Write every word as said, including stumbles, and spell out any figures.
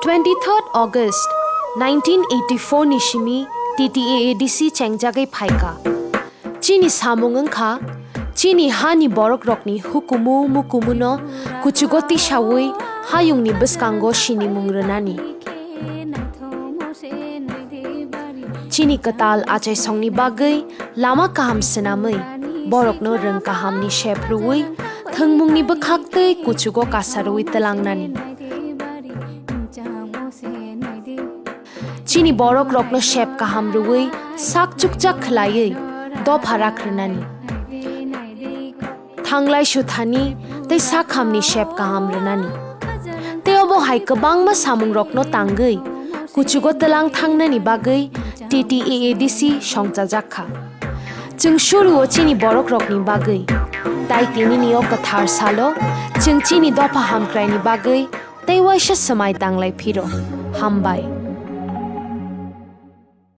Twenty-third August nineteen eighty-four ni simi T T A A D C chengjagwi phaikha. Chini samung wngkha, chini hani borokrokni hukumu mukumuno kuchugo tisawi hayungni bwskango sinimung rwnani. Chini kwtal achaisongni bagwi lama kaham swnamwi, borokno rwng kahamni sep rwui, thwngmungni bwkhaktwi kuchugo kasarwi twlangnani. Chini borokrokno sep kaham rwui, sak chukchak khwlaiwi dopha rak rwnani. Thanglai suthani tei sakhamni sep kaham rwnani. Tei obo hai kwbangma samungrokno tangwi kuchugo twlang thangnani bagwi T T A A D C songchajak kha. Chwng suruo chini borokrokni bagwi. Tai tinini o kwthar salo chwng chini dopha hamkraini bagwi tei waisa swmai tanglai phiro. Hambai.